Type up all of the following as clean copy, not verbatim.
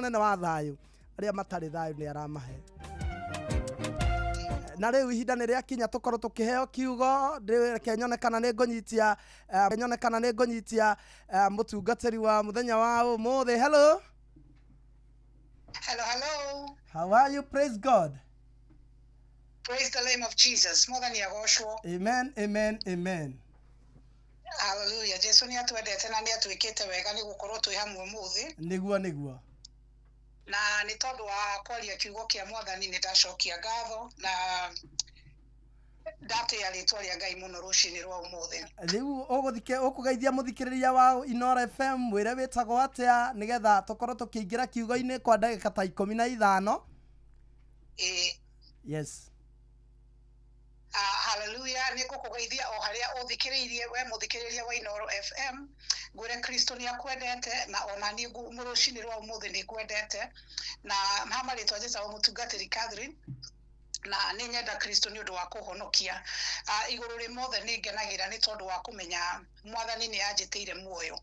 Mũnene wa thayũ, arĩa matarĩ thayũ nĩ aramahe. Na rĩu ihinda nĩ rĩakinya tũkorwo tũkĩheo kiugo. Reke nyone kana nĩ ngũnyitia, nyone kana nĩ ngũnyitia mũtungatĩri wa mũthenya wa ũmũthĩ. Hello. Hello, hello. How are you? Praise God. Praise the name of Jesus. Mwathani agocwo. Amen, amen, amen. Hallelujah. Jesu nĩ atwendete na nĩ atwĩkĩte wega nĩ gũkorwo twĩ hamwe ũmũthĩ. Nĩguo, nĩguo. Na nĩ tondũ wa kwaria kiugo kĩa Mwathani nĩ ndacokia ngatho na ndatĩa rĩtwa rĩa Ngai mũno rũcinĩ rwa ũmũthĩ. Rĩu ũgũthike ũkũgeithia mũthikĩrĩria wa Inoro FM, wĩre wĩtagwo atĩa, nĩgetha tũkorwo tũkĩingĩra kiugo-inĩ kwa ndagĩka ta 15. Ĩĩ. Yes. Hallelujah. Nĩ ngũkũgeithia o harĩa ũthikĩrĩirie we mũthikĩrĩria wa Inoro FM. Ngwĩre Kristo nĩ akwendete na ona niĩ rũcinĩ rwa ũmũthĩ nĩ ngwendete. Na ha marĩtwa njĩtagwo mũtungatĩri Catherine, na nĩ nyenda Kristo nĩ ũndũ wa kũhonokia. Igũrũ rĩ mothe nĩ ngenagĩra nĩ tondũ wa kũmenya Mwathani nĩ anjĩtĩire muoyo.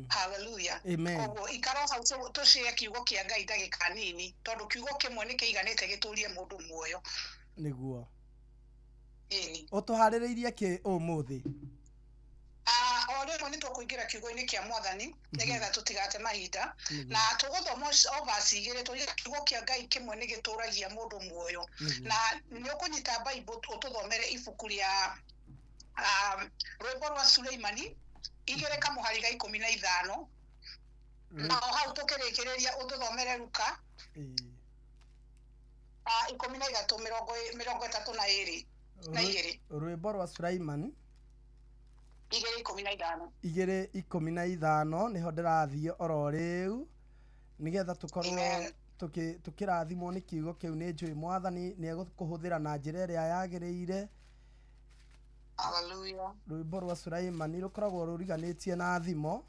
Hallelujah. Amen. Koguo ikara hau tũcĩe kiugo kĩa Ngai ndagĩka nini, tondũ kiugo kĩmwe nĩ kĩiganĩte gĩtũrie mũndũ muoyo. Nĩguo. Ĩni. Ũtũharĩrĩirie kĩ ũmũthĩ? O rĩmwe nĩ tũkũingĩra kiugo-inĩ kĩa Mwathani nĩgetha tũtigate mahinda, na tũgũthoma o verse igĩrĩ, tũrĩa kiugo kĩa Ngai kĩmwe nĩ gĩtũragia mũndũ muoyo. Na nĩ ũkũnyita Bible ũtũthomere ibuku rĩa rwĩmbo rwa Suleimani igĩrĩ kamũhari ga 15, na o hau tũkĩrĩkĩrĩria ũtũthomere Luka 13 32 na igĩrĩ. Rwĩmbo rwa Suleimani 2:15. 2:15 nĩho ndĩrathiĩ oro rĩu, nĩgetha tũkorwo Amen. tũkĩrathimwo nĩ kiugo kĩu. Nĩ njũĩ Mwathani nĩ egũkũhũthĩra na njĩra ĩrĩa yagĩrĩire. Hallelujah. Rwĩmbo rwa Suleimani rũkoragwo rũriganĩtie na thimo.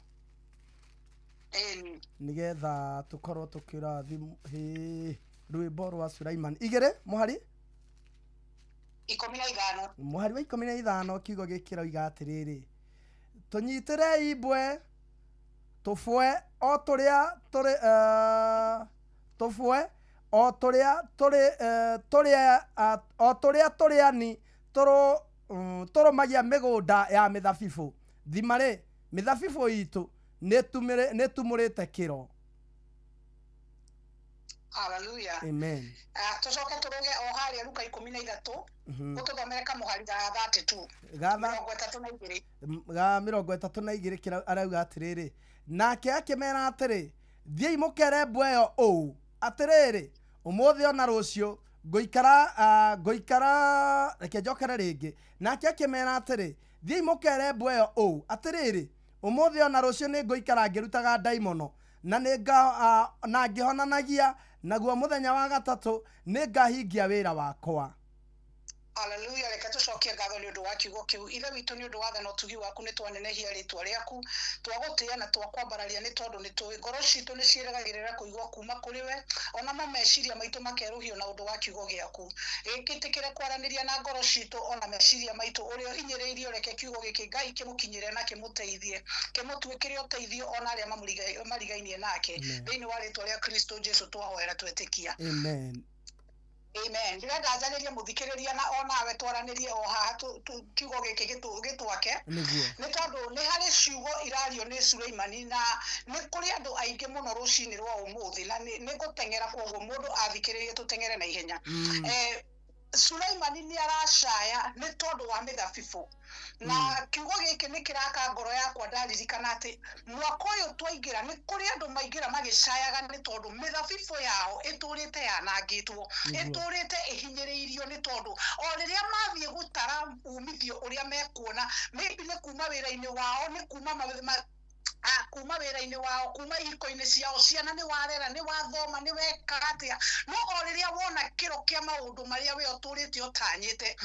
Ĩni. Nĩgetha tũkorwo tũkĩrathimwo. Hĩ, rwĩmbo rwa Suleimani igĩrĩ mũhari 15. Mũhari wa 15, kiugo gĩkĩ kĩroiga atĩrĩrĩ: tũnyitĩrei imbwe tũbwe o tũrĩa tũrĩ, tũbwe o tũrĩa tũrĩ, tũrĩa, o tũrĩa tũrĩani tũrũmagia mĩgũnda ya mĩthabibũ. Thima-rĩ, mĩthabibũ itũ nĩtumũrĩte kĩro. Hallelujah. Amen. Tũcoke tũrũge o harĩa Luka 13, ũtũthomere kamũhari ga 32. Gatha 32. Ga 32 kĩra arauga atĩrĩrĩ: nake akĩmera atĩrĩ, thiĩi mũkere mbwe ĩyo ũũ, atĩrĩrĩ, ũmũthĩ ona rũciũ ngũikara, ngũikara. Reke njokere rĩngĩ. Nake akĩmera atĩrĩ, thiĩi mũkere mbwe ĩyo ũũ, atĩrĩrĩ, ũmũthĩ ona rũciũ nĩ ngũikara ngĩrutaga ndaimono na na ngĩhonanagia, naguo mũthenya wa gatatũ nĩ ngahingia wĩra wakwa. Hallelujah. Reke tũcokie ngatho nĩ ũndũ wa kiugo kĩu. Ithe witũ, nĩ ũndũ wa tha na ũtugi waku nĩ twanenehia rĩtwa rĩaku, twagũtĩĩa na twakwambararia, nĩ tondũ nĩ tũĩ ngoro citũ nĩ ciĩrĩgagĩrĩra kũigua kuma kũrĩ we, onamo meciria maitũ makerũhio na ũndũ wa kiugo gĩaku. Gĩkĩtĩkĩre kwaranĩria na ngoro citũ ona meciria maitũ. Ũrĩa ũhinyĩrĩirio, reke kiugo gĩkĩ Ngai kĩmũkinyĩre na kĩmũteithie, kĩmũtuĩkĩre ũteithio ona arĩa marigainie nake. Amen. Thĩinĩ wa rĩtwa rĩa Kristo Jesu twahoera twetĩkia. Amen. Amen. Ndĩrenda njarĩrie mũthikĩrĩria na onawe twaranĩrie o haha kiugo gĩkĩ gĩtwake. Nĩguo. Nĩ tondũ nĩ harĩ ciugo irario nĩ Suleimani, na nĩ kũrĩ andũ aingĩ mũno rũcinĩ rwa ũmũthĩ, na nĩ ngũteng'era, koguo mũndũ athikĩrĩrie tũteng'ere na ihenya. Suleimani nĩ aracaya nĩ tondũ wa mĩthabibũ, na kiugo gĩkĩ nĩ kĩraka ngoro yakwa ndaririkana atĩ mwaka ũyũ twaingĩra nĩ kũrĩ andũ maingĩra magĩcayaga nĩ tondũ mĩthabibũ yao ĩtũrĩte yanangĩtwo, ĩtũrĩte ĩhinyĩrĩirio, nĩ tondũ o rĩrĩa mathiĩ gũtara umithio ũrĩa mekuona, maybe nĩ kuma wĩra-inĩ wao, nĩ kuma kuma wĩra-inĩ wao, kuma ihiko-inĩ ciao, ciana nĩ warera, nĩ wathoma, nĩ weka atĩa, no o rĩrĩa wona kĩro kĩa maũndũ marĩa we ũtũrĩte ũtanyĩte,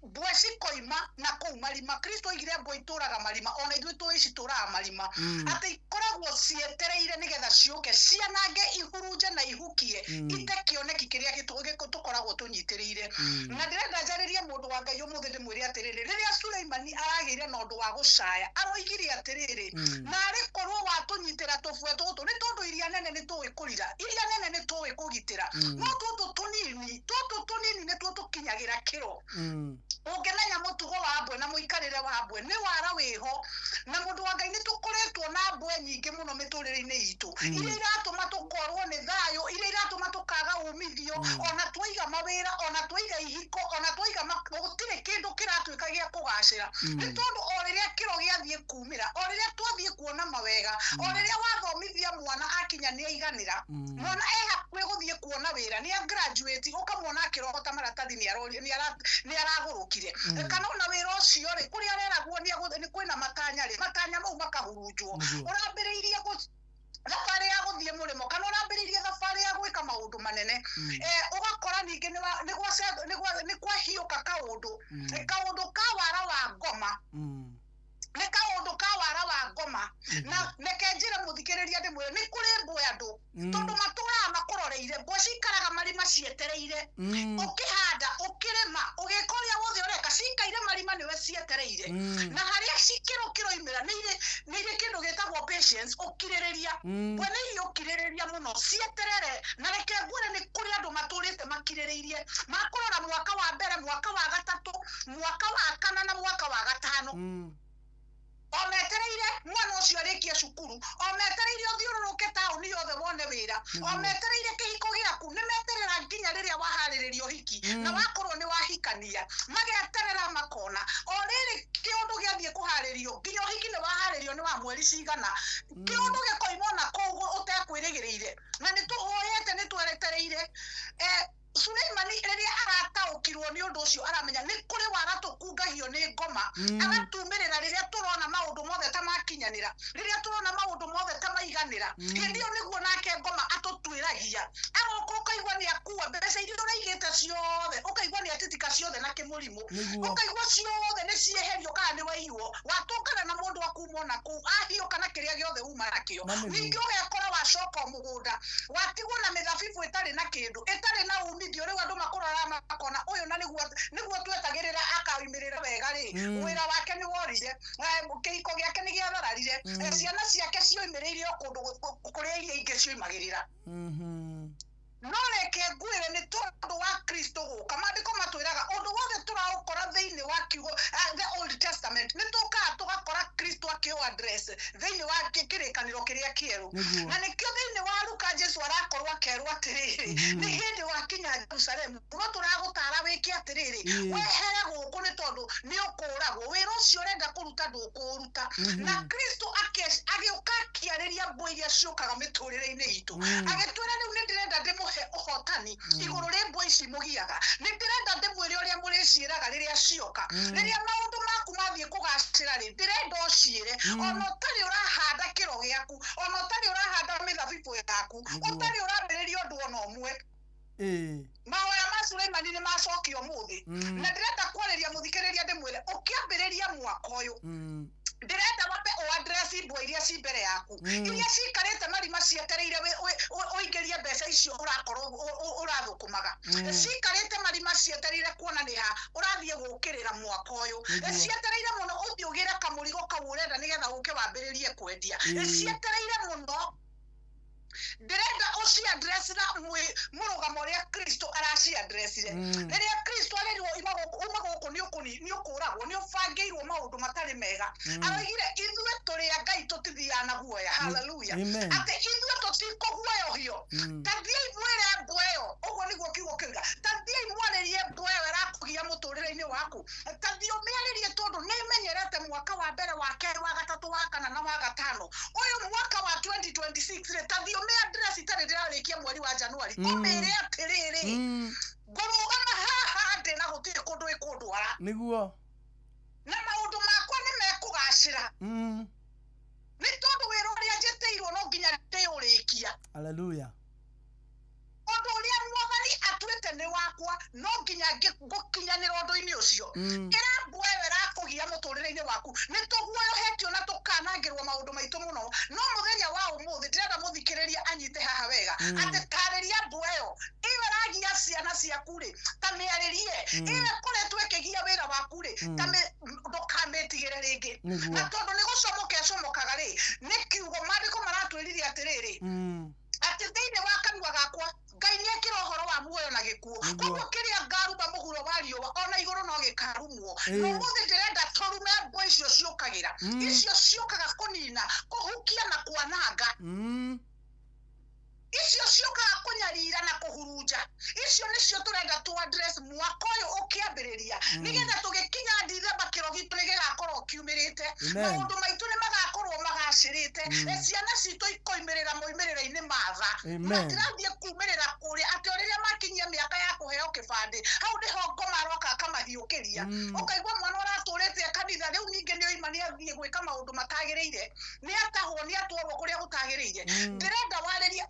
mbwe cikoima na kũu marima. Kristo oigire mbwe itũraga marima, ona ithuĩ tũĩ citũraga marima, atĩ ikoragwo cietereire nĩgetha ciũke cianange, ihurunje na ihukie, ite kĩoneki kĩrĩa tũkoragwo tũnyitĩrĩire. Na ndĩrenda njarĩrie mũndũ wa Ngai ũmũthĩ, ndĩmwĩre atĩrĩrĩ, rĩrĩa Suleimani aragĩire na ũndũ wa gũcaya, aroigire atĩrĩrĩ, narĩ Ũngĩkorwo watũnyitĩra tũbwe tũtũ nĩ tondũ iria nene nĩ tũĩ kũrira, iria nene nĩ tũĩ kũgitĩra, no tũtũ tũnini nĩtuo tũkinyagĩra kĩro. Ũngĩmenya mũtugo wa mbwe na mũikarĩre wa mbwe nĩ wara wĩho. Na mũndũ wa Ngai, nĩ tũkoretwo na mbwe nyingĩ mũno mĩtũrĩre-inĩ itũ, iria iratũma tũkorwo nĩ thayũ, iria iratũma tũkaga umithio, ona twaiga mawĩra, ona twaiga ihiko, ona twaiga gũtirĩ kĩndũ kĩratuĩka gĩa kũgacĩra. Nĩ tondũ o rĩrĩa kĩro gĩathiĩ kumĩra, o rĩrĩa twathiĩ kuona mawega, o rĩrĩa wathomithia mwana akinya nĩ aiganĩra, mwana e hakuhĩ gũthiĩ kuona wĩra, nĩ a graduate, ũkamwona akĩrogota maratathi nĩ aragũrũkire, kana ona wĩra ũcio rĩ, kũrĩa areragwo nĩ kwĩna matanya rĩ, matanya mau makahurunjwo. Ũrambĩrĩirie thabarĩ ya gũthiĩ mũrĩmo, kana ũrambĩrĩirie thabarĩ ya gwĩka maũndũ manene, ũgakora ningĩ nĩ kwahiũka kaũndũ, kaũndũ ka wara wa ngoma, nĩ kaũndũ ka wara wa ngoma. Na reke njĩre mũthikĩrĩria ndĩmwĩre, nĩ kũrĩ mbwe andũ, tondũ matũraga makũroreire. Mbwe cikaraga marima cietereire. Ũkĩhanda, ũkĩrĩma, ũgĩka ũrĩa wothe ũreka, cikaire marima nĩwe cietereire. Na harĩa cikĩro kĩroimĩra, nĩ irĩ kĩndũ gĩtagwo patience, ũkirĩrĩria. Mbwe nĩ irĩ ũkirĩrĩria mũno, cieterere. Na reke ngwĩre, nĩ kũrĩ andũ matũrĩte makirĩrĩirie, makũrora mwaka wa mbere, mwaka wa gatatũ, mwaka wa kana na mwaka wa gatano, o metereire mwana ũcio arĩkie cukuru, o metereire ũthiũrũrũke taũni yothe wone wĩra, o metereire kĩhiko gĩaku. Nĩ meterera nginya rĩrĩa waharĩrĩria ũhiki na wakorwo nĩ wahikania, mageterera makona o rĩrĩ kĩũndũ gĩathiĩ kũharĩrio, nginya ũhiki nĩ waharĩrio nĩ wa mweri cigana, kĩũndũ gĩkoima ona kũu ũtekwĩrĩgĩrĩire. Na nĩ tũhoyete, nĩ tweretereire. Suleimani rĩrĩa arataũkirwo nĩ ũndũ ũcio, aramenya nĩ kũrĩ wara tũkungagio nĩ ngoma, agatumĩrĩra rĩrĩa tũrona maũndũ mothe ta makinyanĩra, rĩrĩa tũrona maũndũ mothe ta maiganĩra. Hĩndĩ ĩyo nĩguo nake ngoma atũtuĩragia, agoka ũkaigua nĩ akua mbeca iria ũraigĩte ciothe, ũkaigua nĩ atitika ciothe na kĩmũrimũ, ũkaigua ciothe nĩ cieherio kana nĩ waiywo, watũngana na mũndũ akuma ona kũu ahiũka na kĩrĩa gĩothe uma nakĩo. Ningĩ ũgekora wacoka o mũgũnda, watigwo na mĩthabibũ ĩtarĩ na kĩndũ, ĩtarĩ na umithio. Rĩu andũ makũrora makona ũyũ na nĩguo twetagĩrĩra akaumĩrĩra wega rĩ, wĩra wake nĩ worire, kĩhiko gĩake nĩ gĩathararire, ciana ciake cioimĩrĩire o kũndũ kũrĩa iria ingĩ cioimagĩrĩra. No reke ngwĩre, nĩ tondũ wa Kristo gũka, maandĩko matwĩraga ũndũ wothe tũraũkora thĩinĩ wa kiugo, the Old Testament, nĩ tũkaga tũgakora Kristo akĩo address thĩinĩ wa kĩrĩkanĩro kĩrĩa kĩerũ. Na nĩkĩo thĩinĩ wa Luka Jesu arakorwo akerwo atĩrĩrĩ, nĩ hĩndĩ wakinya Jerusalemu, no tũragũtara wĩke atĩrĩrĩ, wehere gũkũ, nĩ tondũ nĩ ũkũragwo, wĩra ũcio ũrenda kũruta ndũkũũruta. Na Kristo agĩũka akĩarĩria mbwe iria ciũkaga mĩtũrĩre-inĩ itũ, agĩtwĩra rĩu nĩ ndĩrenda ndĩmũhe ũhotani igũrũ rĩ mbwe ici mũgiaga, nĩ ndĩrenda ndĩmwĩre ũrĩa mũrĩciĩraga rĩrĩa cioka. Rĩrĩa maũndũ maku mathiĩ kũgacĩra rĩ, ndĩrenda ũciĩre, ona ũtarĩ ũrahanda kĩro gĩaku, ona ũtarĩ ũrahanda mĩthabibũ yaku, ũtarĩ ũrambĩrĩria ũndũ ona ũmwe. Mahoya ma Suleimani nĩ macokio ũmũthĩ. Na ndĩrenda kwarĩria mũthikĩrĩria ndĩmwĩre, ũkĩambĩrĩria mwaka ũyũ, ndĩrenda wambe ũaddress mbwe iria ci mbere yaku, iria cikarĩte marima cietereire ũingĩrie mbeca icio ũrakorwo ũrathũkũmaga, cikarĩte marima cietereire kuona nĩ ha ũrathiĩ gũkĩrĩra mwaka ũyũ, cietereire mũno ũthiĩ ũgĩre kamũrigo kau ũrenda nĩgetha ũke wambĩrĩrie kwendia, cietereire mũno. Ndĩrenda ũciaddress na mũrũgamo ũrĩa Kristo araciaddressire. Rĩrĩa Kristo arerirwo uma gũkũ nĩ ũkũragwo, nĩ ũbangĩirwo maũndũ matarĩ mega, aroigire ithuĩ tũrĩ a Ngai tũtithiaga na guoya. Haleluya! Atĩ ithuĩ tũtikũguoyohio. Ta thiĩi mwĩre mbwe ĩyo, ũguo nĩguo kiugo kĩuga, ta thiĩi mwarĩrie mbwe ĩyo ĩrakũgia mũtũrĩre-inĩ waku, ta thiĩ ũmĩarĩrie, tondũ nĩ ĩmenyerete mwaka wa mbere, wa kerĩ, wa gatatũ, wa kana na wa gatano. Ũyũ mwaka wa 2026 rĩ, ta thiĩ ũmĩaddress itarĩ ndĩrarĩkia mweri wa Januari, ũmĩre atĩrĩrĩ, ngũrũgama haha ndĩ na gũtirĩ kũndũ ĩkũndwara. Na maũndũ makwa nĩ mekũgacĩra, nĩ tondũ wĩra ũrĩa njĩtĩirwo no nginya ndĩũrĩkia. Haleluya. Ũndũ ũrĩa Mwathani atuĩte nĩ wakwa, no nginya ngũkinyanĩra ũndũ-inĩ ũcio. Ĩra mbwe ĩyo ĩrakũgia mũtũrĩre-inĩ waku, nĩ tũguoyohetio na tũkanangĩrwo maũndũ maitũ mũno. No mũthenya wa ũmũthĩ ndĩrenda mũthikĩrĩria anyite haha wega, atĩ tarĩria mbwe ĩyo ĩragia. ciana ciaku rĩ, ta mĩarĩrie. Ĩrĩa ĩkoretwo ĩkĩgia wĩra waku rĩ, ta ndũkamĩtigĩre rĩngĩ. Na tondũ nĩ gũcomoka ĩcomokaga rĩ, nĩ kiugo maandĩko maratwĩrire atĩrĩrĩ, atĩ thĩinĩ wa kanua gakwa Ngai nĩ ekĩra ũhoro wa muoyo na gĩkuũ. Koguo kĩrĩa ngaruma mũhuro wa riũa ona igũrũ no gĩkarumwo. Na ũmũthĩ ndĩrenda tũrume mbwe icio ciũkagĩra, icio ciũkaga kũnina, kũhukia na kwananga. Icio ciũkaga kũnyarira na kũhurunja. Icio nĩcio tũrenda tũ address mwaka ũyũ ũkĩambĩrĩria, nĩgetha tũgĩkinya Dithemba kĩro gitũ nĩ gĩgakorwo kiumĩrĩte, maũndũ maitũ nĩ magakorwo magacĩrĩte, ciana citũ ikoimĩrĩra moimĩrĩro-inĩ matha. Matirathiĩ kumĩrĩra kũrĩa atĩ o rĩrĩa makinyia mĩaka ya kũheo kĩbandĩ, hau nĩho ngoma aroka akamahiũkĩria. Ũkaigua mwana ũratũrĩte kanitha rĩu ningĩ nĩ oima nĩ athiĩ gwĩka maũndũ matagĩrĩire, nĩ atahwo, nĩ atwarwo kũrĩa gũtagĩrĩire. Ndĩrenda warĩrie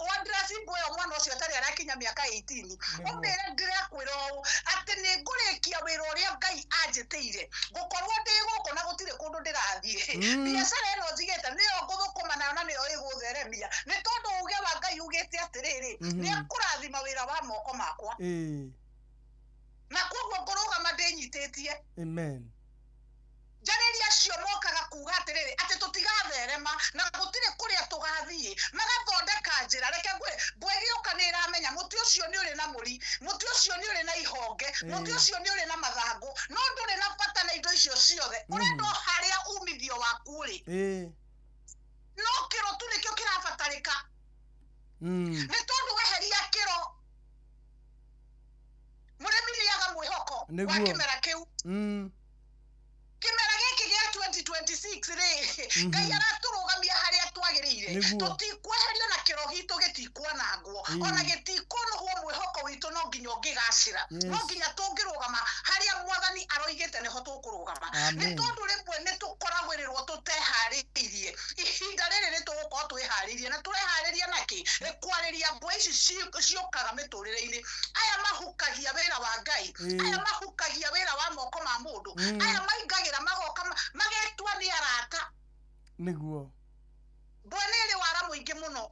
mbwe ĩyo mwana ũcio atarĩ arakinya mĩaka 18, ũmĩre ndĩrakwĩra ũũ atĩ nĩ ngũrĩkia wĩra ũrĩa Ngai anjĩtĩire, ngũkorwo ndĩ gũkũ na gũtirĩ kũndũ ndĩrathiĩ. Biacara ĩno njigĩte nĩyo ngũthũkũma nayo na nĩyo ĩgũtheremia, nĩ tondũ uge wa Ngai ugĩte atĩrĩrĩ, nĩ ekũrathima wĩra wa moko makwa, na koguo ngũrũgama ndĩnyitĩtie. Amen. Njarĩria acio mokaga kuga atĩrĩrĩ, atĩ tũtigatherema na gũtirĩ kũrĩa tũgathiĩ, magathondeka njĩra. Reke ngwĩre, mbwe ĩgĩũka nĩ ĩramenya mũtĩ ũcio nĩ ũrĩ na mũri, mũtĩ ũcio nĩ ũrĩ na ihonge, mũtĩ ũcio nĩ ũrĩ na mathangũ, no ndũrĩ na bata na indo icio ciothe. Ũrenda o harĩa umithio waku ũrĩ, no kĩro tu nĩkĩo kĩrabatarĩka. Nĩ tondũ weheria kĩro, mũrĩmi nĩaga mwĩhoko wa kĩmera kĩu. Kĩmera gĩkĩ gĩa 2026 rĩ, Ngai aratũrũgamia harĩa twagĩrĩire. Tũtikweherio na kĩro gitũ gĩtikwanangwo, ona gĩtikũnũhwo. Mwĩhoko witũ no nginya ũngĩgacĩra, no nginya tũngĩrũgama harĩa Mwathani aroigĩte nĩho tũkũrũgama. Nĩ tondũ rĩmwe nĩ tũkoragĩrĩrwo tũteharĩirie. Ihinda rĩrĩ nĩ tũgũkorwo twĩharĩirie, na tũreharĩria nakĩ? Nĩ kwarĩria mbwe ici ciũkaga mĩtũrĩre-inĩ. Aya mahukagia wĩra wa Ngai, aya mahukagia wĩra wa moko ma mũndũ, aya maingagĩra magoka magetua nĩ arata. Nĩguo. Mbwe nĩ ĩrĩ wara mũingĩ mũno,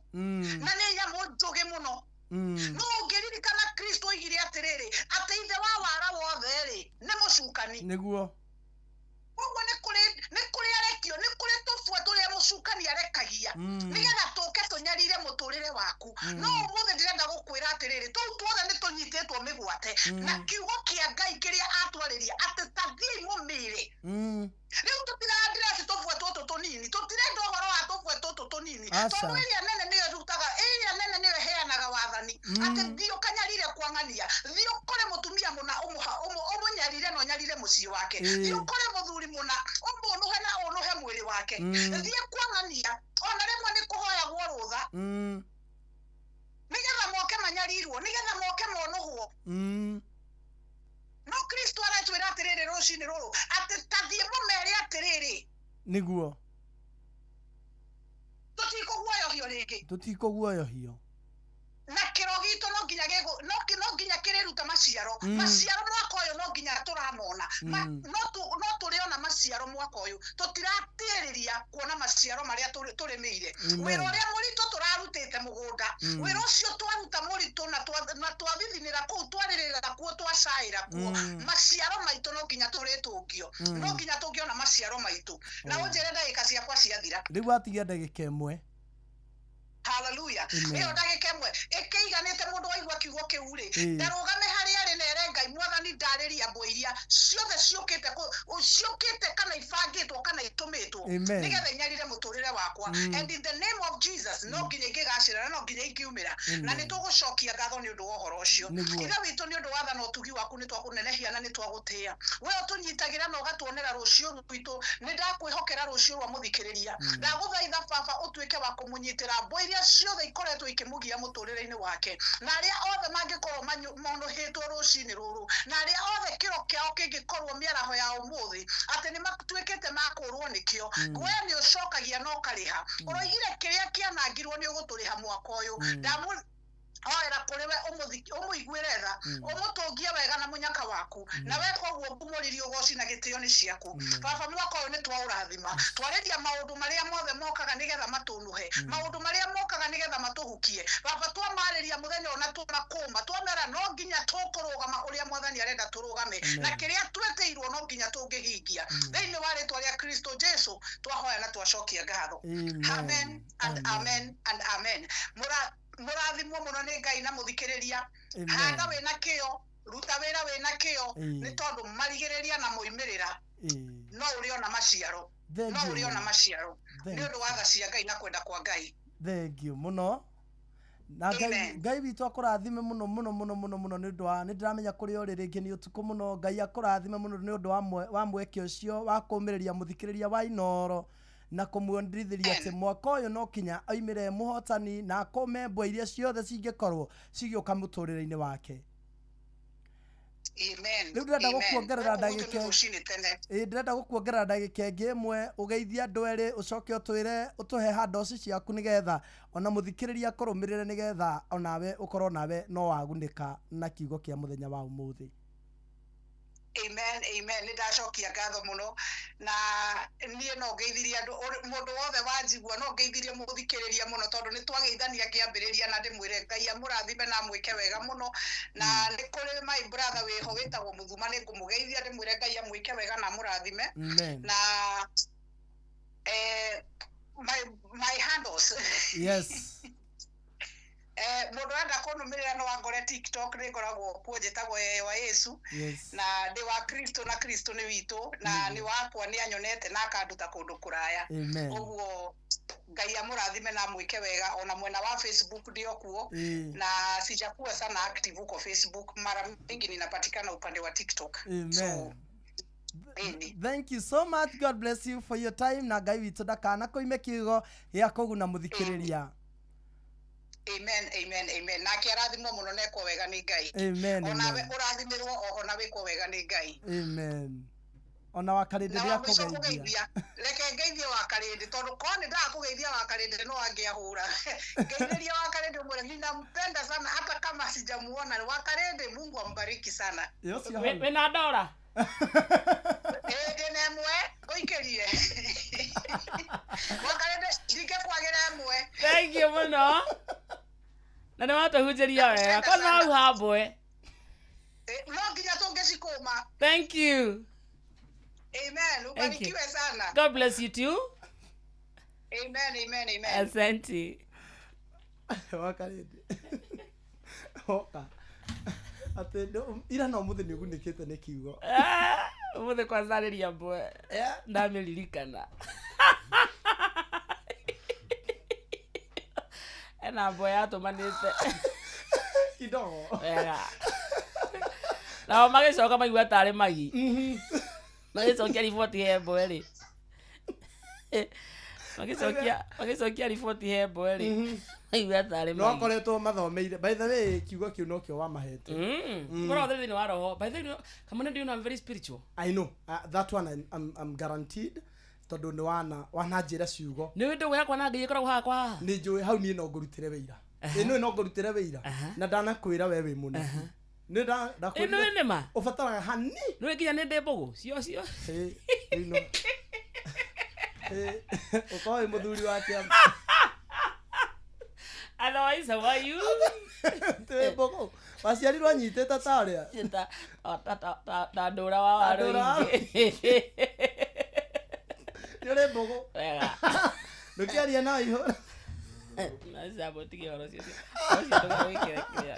na nĩ nyamũ njũgĩ mũno. No ũngĩririkana Kristo oigire atĩrĩrĩ, atĩ ithe wa wara wothe rĩ nĩ mũcukani. Nĩguo. Koguo nĩ kũrĩ arekio, nĩ kũrĩ tũbua tũrĩa mũcukani arekagia nĩgetha tũke tũnyarire mũtũrĩre waku. No ũmũthĩ ndĩrenda gũkwĩra atĩrĩrĩ, tũu tuothe nĩ tũnyitĩtwo mĩgwate na kiugo kĩa Ngai kĩrĩa atwarĩria atĩ ta thiĩi mũmĩre. Rĩu tũtirandĩreci tũbue tũtũ tũnini, tũtirenda ũhoro wa tũbue tũtũ tũnini, tondũ ĩrĩa nene nĩyo ĩrutaga, ĩrĩa nene nĩyo ĩheanaga wathani atĩ thiĩ ũkanyarire kwang'ania, thiĩ ũkore mũtumia mũna ũmũnyarire na ũnyarire mũciĩ wake, thiĩ ũkore mũthuri mũna ũmũnũhe na ũnũhe mwĩrĩ wake, thiĩ kwang'ania. Ona rĩmwe nĩ kũhoyagwo rũtha nĩgetha moke manyarirwo, nĩgetha moke monũhwo. No Kristo aratwĩra atĩrĩrĩ rũcinĩ rũrũ atĩ ta thiĩ mũmere atĩrĩrĩ. Nĩguo. Tũtikũguoyohio rĩngĩ. Tũtikũguoyohio. Na kĩro gitũ no nginya no nginya kĩrĩruta maciaro. Maciaro mwaka ũyũ no nginya tũramona. No tũrĩona maciaro mwaka ũyũ. Tũtiratĩrĩria kuona maciaro marĩa tũrĩmĩire. Wĩra ũrĩa mũritũ tũrarutĩte mũgũnda, wĩra ũcio twaruta mũritũ na twathithinĩra kũu, twarĩrĩra kuo, twacaĩra kuo, maciaro maitũ no nginya tũrĩtũngio. No nginya tũngĩona maciaro maitũ. Na ũnjĩre ndagĩka ciakwa ciathira. Rĩu watigia ndagĩka ĩmwe. Hallelujah. Ĩyo ndagĩka ĩmwe ĩkĩiganĩte mũndũ waigua kiugo kĩu rĩ, ndarũgame harĩa arĩ na ere Ngai, Mwathani ndarĩria mbwe iria ciothe ciũkĩte kana ibangĩtwo kana itũmĩtwo nĩgetha inyarire mũtũrĩre wakwa. And in the name of Jesus, no nginya ingĩgacĩra na no nginya ingiumĩra, na nĩ tũgũcokia ngatho nĩ ũndũ wa ũhoro ũcio. Ithe witũ, nĩ ũndũ wa tha na ũtugi waku nĩ twakũnenehia na nĩ twagũtĩĩa. We ũtũnyitagĩra na ũgatuonera rũciũ rwitũ. Nĩ ndakwĩhokera rũciũ rwa mũthikĩrĩria. Ndagũthaitha baba ũtuĩke wa kũmũnyitĩra mbwe iria ciothe ikoretwo ikĩmũgia mũtũrĩre-inĩ wake, na arĩa othe mangĩkorwo monũhĩtwo rũcinĩ rũrũ, na arĩa othe kĩro kĩao kĩngĩkorwo mĩaraho ya ũmũthĩ atĩ nĩ matuĩkĩte makũrwo nĩkĩo. We nĩ ũcokagia na ũkarĩha. Ũroigire kĩrĩa kĩanangirwo nĩ ũgũtũrĩha mwaka ũyũ. Oera kũrĩ we ũmũiguĩre tha, ũmũtũngie wega na mũnyaka waku, na we koguo ngumũririe ũgoci na gĩtĩo nĩ ciaku. Baba, mwaka ũyũ nĩ twaũrathima, twarĩria maũndũ marĩa mothe mokaga nĩgetha matũnũhe, maũndũ marĩa mokaga nĩgetha matũhukie. Baba, twamarĩria mũthenya ona twamakũma, twamera No nginya tũkũrũgama ũrĩa Mwathani arenda tũrũgame, na kĩrĩa twetĩirwo no nginya tũngĩhingia. Thĩinĩ wa rĩtwa rĩa Kristo Jesu twahoya na twacokia ngatho. Amen and amen and amen. Mũrathimwo mũno nĩ Ngai na mũthikĩrĩria. Handa wĩna kĩo, ruta wĩra wĩna kĩo, nĩ tondũ marigĩrĩria na moimĩrĩra no ũrĩona maciaro, no ũrĩona maciaro nĩ ũndũ wa tha cia Ngai na kwenda kwa Ngai. Thank you mũno. Na Ngai witũ akũrathime mũno mũno mũno mũno mũno nĩ ũndũ wa nĩ ndĩramenya kũrĩa ũrĩ rĩngĩ nĩ ũtukũ mũno. Ngai akũrathime mũno nĩ ũndũ wa mweke ũcio wa kũũmĩrĩria mũthikĩrĩria wa Inooro na kũmuonithĩria atĩ mwaka ũyũ no kinya oimĩre mũhotani na akũme mbwe iria ciothe cingĩkorwo cigĩũka mũtũrĩre-inĩ wake. Amen. Rĩu ndĩrenda gũkuongerera ndagĩka, ndĩrenda gũkuongerera ndagĩka ĩngĩ ĩmwe ũgeithie andũ erĩ, ũcoke ũtwĩre ũtũhe handoci ciaku nĩgetha ona mũthikĩrĩria akũrũmĩrĩre, nĩgetha onawe ũkorwo nawe no wagunĩka na kiugo kĩa mũthenya wa ũmũthĩ. Amen, amen. Nĩ ndacokia ngatho mũno, na niĩ no ngeithirie andũ, mũndũ wothe wanjigua no ngeithirie mũthikĩrĩria mũno, tondũ nĩ twageithania ngĩambĩrĩria, na ndĩmwĩre Ngai amũrathime na amwĩke wega mũno. Na nĩ kũrĩ my brother wĩho wĩtagwo Mũthuma, nĩ ngũmũgeithia ndĩmwĩre Ngai amwĩke wega na amũrathime. Na my handles. Yes. Mũndũ enda kũnũmĩrĩra no angore TikTok, nĩ ngoragwo kuo njĩtagwo Yeye wa Yesu. Na ndĩ wa Kristo na Kristo nĩ witũ, na nĩ wakwa, nĩ anyonete na akanduta kũndũ kũraya. Ũguo Ngai amũrathime na amwĩke wega. Ona mwena wa Facebook ndio kuo, na sijakuwa sana active huko Facebook, mara mingi ninapatikana upande wa TikTok. Amen. So, thank you so much. God bless you for your time. Na Ngai witũ ndakana kũime kiugo gĩa kũguna mũthikĩrĩria. Amen, amen, amen. Nake arathimwo mũno na ekwo wega nĩ Ngai. Amen. Onawe ũrathimĩrwo oho na wĩkwo wega nĩ Ngai. Amen. Ona wakarĩndĩ Na rĩa wa mũico kũgeithia. kũgeithia, reke ngeithie wakarĩndĩ, tondũ korwo nĩ ndaga kũgeithia wakarĩndĩ no angĩahũra. Ngeithĩria wakarĩndĩ ũmwĩre ninampenda sana hata kama sijamuona. Wakarĩndĩ, Mungu ambariki sana. Ĩ ũcio hau. Wĩna ndora? Ĩ ndĩna ĩmwe ngũikĩrie. Wakarĩndĩ ndingĩkwagĩra ĩmwe. Thank you mũno. Na nĩ watũhunjĩria wega. Kwanza hau hambwe. No nginya tũngĩcikũma. Thank you. Amen. Ubarikiwe sana. God bless you too. Amen, amen, amen. Asante. Wakarĩndĩ. Oka. Atĩ ira no mũthĩ nĩ ũgunĩkĩte nĩ kiugo. Ũmũthĩ kwanza arĩria mbwe. Ndamĩririkana. Ena mbwe yatũmanĩte. Kidogo. Wega. Nao magĩcoka maigua tarĩ magi. Magĩcokia riboti he mbwe rĩ. Magĩcokia riboti he mbwe rĩ. Maigua tarĩ No magi. akoretwo mathomeire. By the way, kiugo kĩu nokĩo wamahete. Korwo thĩinĩ wa roho. By the way, kamwana, do you know I'm very spiritual? I know. That one I'm guaranteed. Tondũ nĩ wananjĩra ciugo. Nĩ ndũgũ yakwa na Ngai ĩkoragwo haha kwa haha. Nĩ njũĩ hau niĩ no ngũrutĩre wĩira. Ĩ nĩ no ngũrutĩre wĩira. Na ndanakwĩra we wĩ mũnabii. Nĩ ndakwĩrire. Ĩ nĩ ma. Ũbataraga hani. Nĩ nginya nĩ ndĩ mbũgũ. Cio cio. Ĩ rĩu no. Ĩ ũkorwo wĩ mũthuri wa kĩama. Otherwise, how are you? Twĩ mbũgũ. Waciarirwo anyitĩte ta ũrĩa. Ta ndũra wa Ta ndũra wa waru. Nĩ ũrĩ mbũgũ. Wega. Ndũkĩaria na ihũra. Nacabotigie ũhoro ũcio. Ũcio ndũgawĩkĩre kĩrĩa.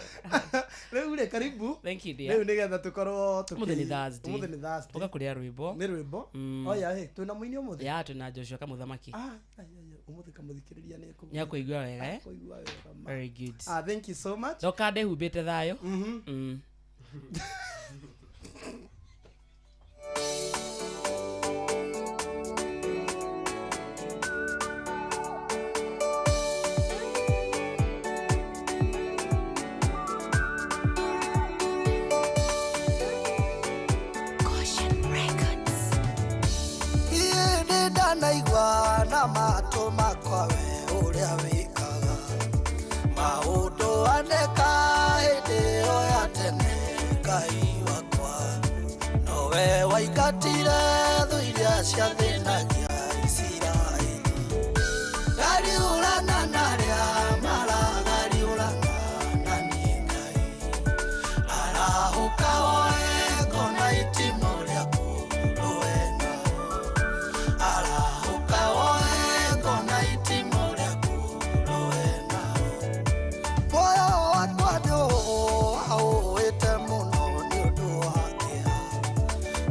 Rĩu rĩ, karibu. Thank you, dear. Rĩu nĩgetha tũkorwo tũkĩ- Ũmũthĩ nĩ Thursday. Ũmũthĩ nĩ Thursday. Ũka kũrĩa rwĩmbo. Nĩ rwĩmbo. Oya hĩ, twĩna mũini ũmũthĩ? Ya, twĩna Joshua Kamũthamaki. Ah, ai, ai, ai, ũmũthĩ kamũthikĩrĩria nĩ ekũigua. Nĩ akũigua wega, eh? Akũigua wega ma. Very good. Ah, thank you so much. Ndoka ndĩhumbĩte thayũ. Iĩ nĩ ndanaigua na matũ makwa we ũrĩa wĩkaga maũndũ aneka hĩndĩ ĩyo ya tene Ngai wakwa nowe waingatire thũ iria ciathĩnagia Isiraeli ngariũrana na arĩa maragariũrana na niĩ Ngai Arahũka woe ngona itimũ rĩaku rũe nao. Arahũka woe ngona itimũ rĩaku rũe nao. Muoyo wakwa nĩũũĩte mũno nĩ ũndũ wa kĩeha,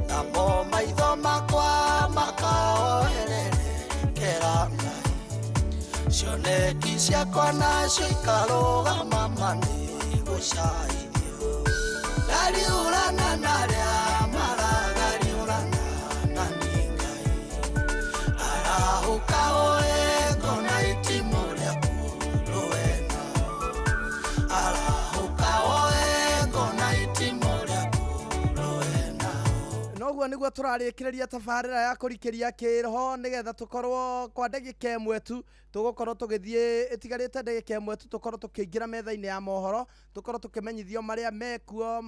namo maitho makwa makaoererekera Ngai. Cioneki ciakwa nacio ikarũgama ma nĩ gũcaithio. Ngariũrana na arĩa maragariũrana na niĩ Ngai. Arahũka woe ngona itimũ rĩaku rũe nao. Arahũka woe ngona itimũ rĩaku rũe nao. Noguo nĩguo tũrarĩkĩrĩria tabarĩra ya kũrikĩria kĩroho nĩgetha tũkorwo kwa ndagĩka ĩmwe tu tũgũkorwo tũgĩthiĩ ĩtigarĩte ndagĩka ĩmwe tu tũkorwo tũkĩingĩra metha-inĩ ya mohoro, tũkorwo tũkĩmenyithio marĩa mekuo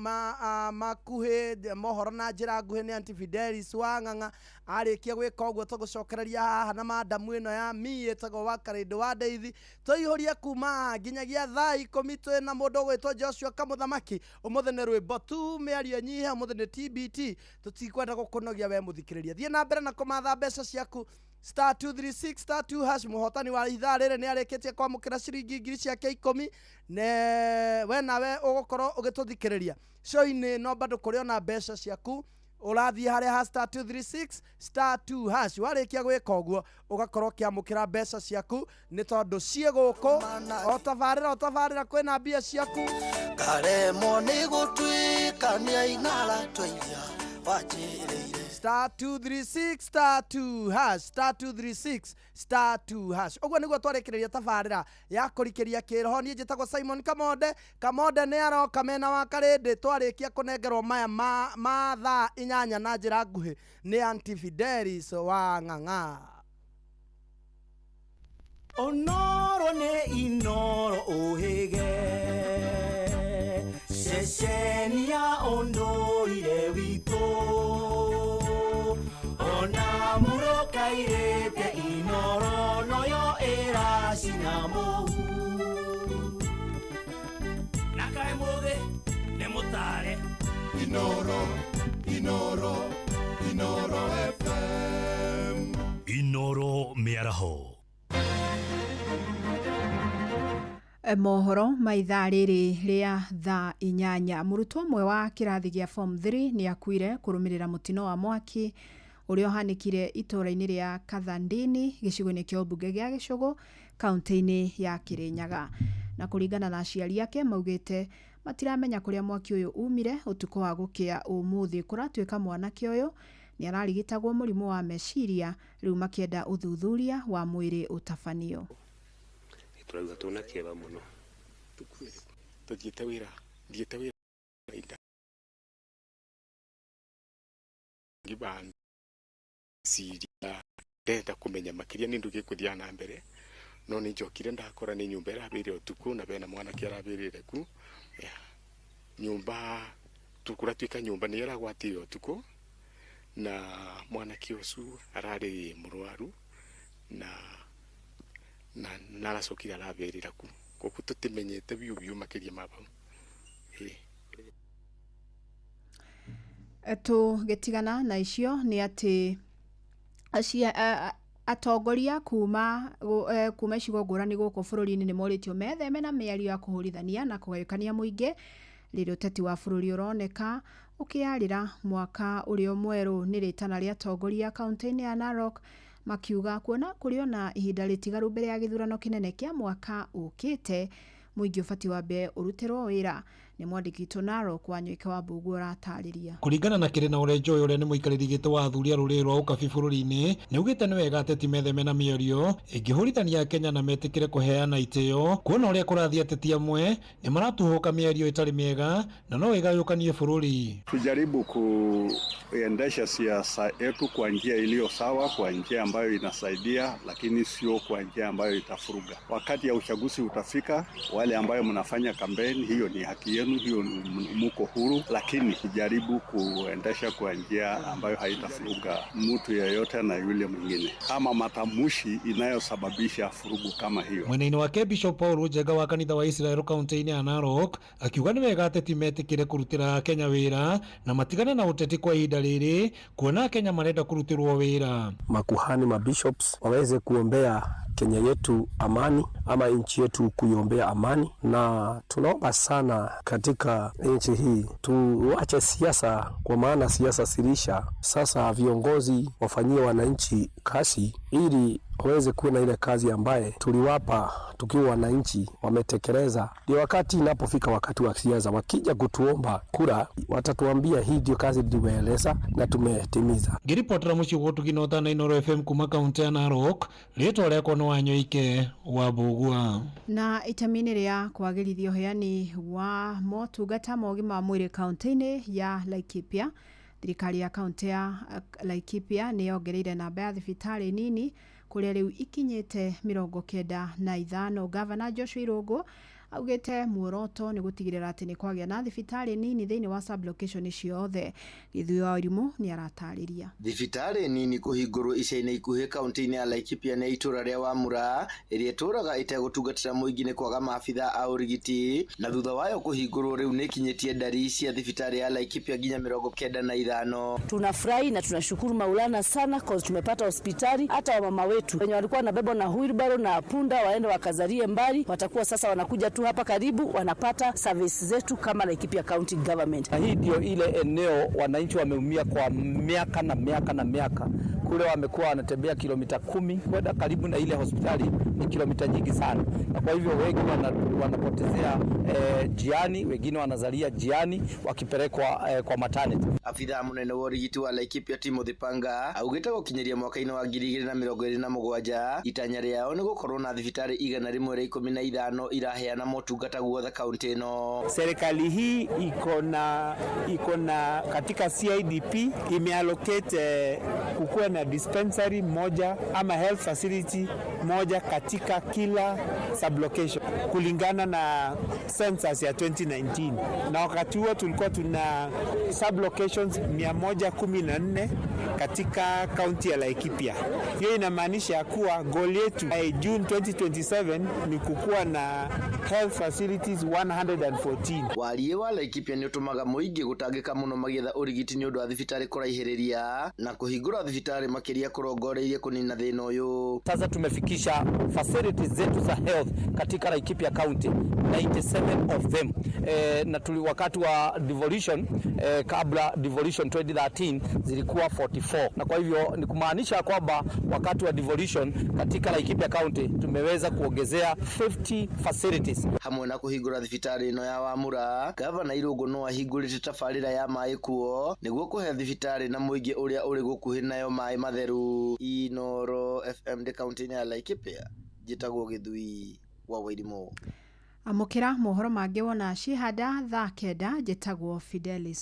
makuhĩ mohoro na njĩra nguhĩ nĩ Aunty Fidelis wa Ng'ang'a. Arĩkia gwĩka ũguo tũgũcokereria haha na madamu ĩno ya mi ĩtagwo wa Karĩndũ wa Ndeithi, tũihũrie kuma haha nginyagia thaa 10 twĩ na mũndũ ũgwĩtwo Joshua Kamũthamaki. Ũmũthĩ nĩ rwĩmbo tu, mĩario ĩnyihe, ũmũthĩ nĩ TBT, tũtikwenda gũkũnogia we mũthikĩrĩria. Thiĩ na mbere na kũmatha mbeca ciaku star 236 star 2 hash. Mũhotani wa ithaa rĩrĩ nĩ arĩkĩtie kwamũkĩra ciringi ngiri ciake 10 ne we nawe ũgũkorwo ũgĩtũthikĩrĩria show-inĩ no bado kũrĩ ona mbeca ciaku. Ũrathiĩ harĩa ha star 236 star 2 hash, warĩkia gwĩka ũguo ũgakorwo ũkĩamũkĩra mbeca ciaku nĩ tondũ ciĩ gũkũ o tabarĩra o tabarĩra kwĩna mbia ciaku. Karemwo nĩ gũtuĩkania ing'ara twa iria wanjĩrĩire. Star 236 star 2 hash, star 236 star 2 hash. Ũguo nĩguo twarĩkĩrĩria tabarĩra ya kũrikĩria kĩroho. Niĩ njĩtagwo Simon Kamonde. Kamonde nĩ aroka mena wa Karĩndĩ twarĩkia kũnengerwo maya ma thaa 8 na njĩra nguhĩ nĩ Aunty Fidelis wa Ng'ang'a. Onoro nĩ Inoro ũhĩge ceceni ya ũndũire witũ, ona mũrũkairĩte Inoro noyo ĩracina mũhu. Na kaĩ mũthĩ nĩ mũtare. Inoro, Inoro, Inoro FM. Inoro mĩaraho. Mohoro ma ithaa rĩrĩ rĩa thaa 8. Mũrutwo ũmwe wa kĩrathi gĩa form 3 nĩ akuire kũrũmĩrĩra mũtino wa mwaki ũrĩa ũhanĩkire itũũra-inĩ rĩa Kathandini gĩcigo-inĩ kĩa ũmbunge gĩa Gĩcũgũ kaunti-inĩ ya Kĩrĩnyaga. Na kũringana na aciari ake maugĩte matiramenya kũrĩa mwaki ũyũ umire ũtukũ wa gũkĩa ũmũthĩ. Kũratuĩka mwanake ũyũ nĩ ararigitagwo mũrimũ wa meciria, rĩu makĩenda ũthuthuria wa mwĩrĩ ũtabanio. Tũrauga twĩna kĩeva mũno. Tũthiĩte wĩra, thiĩte wĩra inda ngĩbaciria ndenda kũmenya makĩria nĩ ndũ gĩkũthiaga na mbere, no nĩ njokire ndakora nĩ nyũmba ĩrabĩire ũtukũ na bena mwanake arabĩrĩire ku nyũmba kũratuĩka nyũmba nĩ ĩragwatire ũtukũ na mwanake ũcio ararĩ mũrwaru na naracokire arabĩrĩra ku koguo tũtimenyete biũ biũ makĩria ma bau. Tũgĩtigana na icio nĩ atĩ atongoria kuma icigo ngũrani gũkũ bũrũri-inĩ nĩ morĩtio metheme na mĩario ya kũhũrithania na kũgayũkania mũingĩ rĩrĩa ũteti wa bũrũri ũroneka ũkĩarĩra mwaka ũrĩa mwerũ. Nĩ rĩtana rĩa atongoria kaunti-inĩ ya Narok makiuga kuona kũrĩ ona ihinda rĩtigaru mbere ya gĩthurano kĩnene kĩa mwaka ũkĩte mũingĩ ũbatiĩ wambe ũrutĩrwo wĩra. Nĩ mwandĩki witũ Narok Wanyoike wa Mbũguo ũratarĩria. Kũringana na Kĩrĩna Ũrĩa Joy ũrĩa nĩ mũikarĩri gĩtĩ wa athuri a rũrĩrĩ rwa ũkabi bũrũri-inĩ nĩ augĩte nĩ wega ateti metheme na mĩario ĩngĩhũrithania Kenya na metĩkĩre kũheana itĩo, kuona ũrĩa kũrathiĩ ateti amwe nĩ maratuhũka mĩario ĩtarĩ mĩega na no ĩgayũkanie bũrũri. Tujaribu kuendesha siasa yetu kwa njia iliyo sawa, kwa njia ambayo inasaidia, lakini sio kwa njia ambayo itafuruga. Wakati ya uchaguzi utafika, wale ambayo mnafanya kampeni, hiyo ni haki yenu. yenu, hiyo muko huru, lakini jaribu kuendesha kwa njia ambayo haitafuruga mtu yeyote na yule mwingine, ama matamushi inayosababisha furugu kama hiyo. Mwena-inĩ wake Bishop Paul Njenga wa kanitha wa Israel kaunti-inĩ ya Narok akiuga nĩ wega ateti metĩkĩre kũrutĩra Kenya wĩra na matigane na ũteti kwa ihinda rĩrĩ kuona Kenya marenda kũrutĩrwo wĩra. Makuhani, mabishops waweze kuombea Kenya yetu amani, ama nchi yetu kuiombea amani, na tunaomba sana katika nchi hii tuache siasa, kwa maana siasa sirisha. Sasa viongozi wafanyie wananchi kazi ili waweze kuwa na ile kazi ambaye tuliwapa tukiwa wananchi wametekeleza. Ndio wakati inapofika wakati wa siasa, wakija kutuomba kura watatuambia hii ndio kazi tuliwaeleza na tumetimiza. Ngĩribotera mũciĩ gwa ũtugi na ũtana Inooro FM kuma kaunti ya Narok, rĩtwa rĩakwa nĩ Wanyoike wa Mbũgua. Na itemi-inĩ rĩa kwagĩrithia ũheani wa motungata ma ũgima wa mwĩrĩ kaunti-inĩ ya Laikipia, thirikari ya kaunti ya Laikipia nĩ yongereire namba ya thibitarĩ nini kũrĩa rĩu ikinyĩte 95. Gavana Joshua Irũngũ augĩte muoroto nĩ gũtigĩrĩra atĩ nĩ kwagĩa na thibitarĩ nini thĩinĩ wa sub-location ciothe. Gĩthuĩ wa Irimũ nĩ aratarĩria. Thibitarĩ nini kũhingũrwo ica-inĩ ikuhĩ kaunti-inĩ ya Laikipia nĩ itũra rĩa Wamura ĩrĩa ĩtũraga ĩtegũtungatĩra mũingĩ nĩ kwaga maabitha a ũrigiti, na thutha wayo kũhingũrwo rĩu nĩ ikinyĩtie ndari cia thibitarĩ ya Laikipia nginya 95. Tunafurahi na tunashukuru Maulana sana cause tumepata hospitali. Hata wamama wetu wenye walikuwa wanabebwa na wheelbarrow na punda waende wakazarie mbali, watakuwa sasa wanakuja tu hapa karibu, wanapata service zetu kama Laikipia County Government. Hii ndio ile eneo wananchi wameumia kwa miaka na miaka na miaka. Kule wamekuwa wanatembea kilomita 10 kwenda karibu na ile hospitali, ni kilomita nyingi sana, na kwa hivyo wengi wanapotezea jiani, wengine wanazalia jiani wakipelekwa kwa maternity. Afitha munene wa ũrigiti wa Laikipia Timothy Panga augĩte gũkinyĩria mwaka-inĩ wa 2027 itanya rĩao nĩ gũkorwo na thibitarĩ 115 iraheana motungata guothe kaunti ĩno. Serikali hii iko na katika CIDP imeallocate kukuwa na dispensary moja ama health facility moja katika kila sublocation kulingana na census ya 2019, na wakati huo tulikuwa tuna sublocations 114 katika kaunti ya Laikipia. Hiyo inamaanisha kuwa goal yetu by June 2027 ni kukuwa na health facilities 114. Warie wa Laikipia nĩ ũtũmaga mũingĩ gũtangĩka mũno magĩetha ũrigiti nĩ ũndũ wa thibitarĩ kũraihĩrĩria na kũhingũra thibitarĩ makĩria kũrongoreirie kũnina thĩna ũyũ. Sasa tumefikisha facilities zetu za health katika Laikipia County 97 of them. Na tuli wakati wa devolution, kabla devolution 2013 zilikuwa 44, na kwa hivyo ni kumaanisha kwamba wakati wa devolution katika Laikipia County tumeweza kuongezea 50 facilities. Hamwe na kuhingũra thibitarĩ ĩno ya Wamura, Gavana Irũngũ no ahingũrĩte tabarĩra ya maĩ kuo nĩguo kũhe thibitarĩ na mũingĩ ũrĩa ũrĩ gũkuhĩ nayo maĩ matheru. Inooro FM ndĩ kaunti-inĩ ya Laikipia, njĩtagwo Gĩthui wa Wairimũ. Amũkĩra mohoro mangĩ wona cihanda thaa 9. Njĩtagwo Fidelis.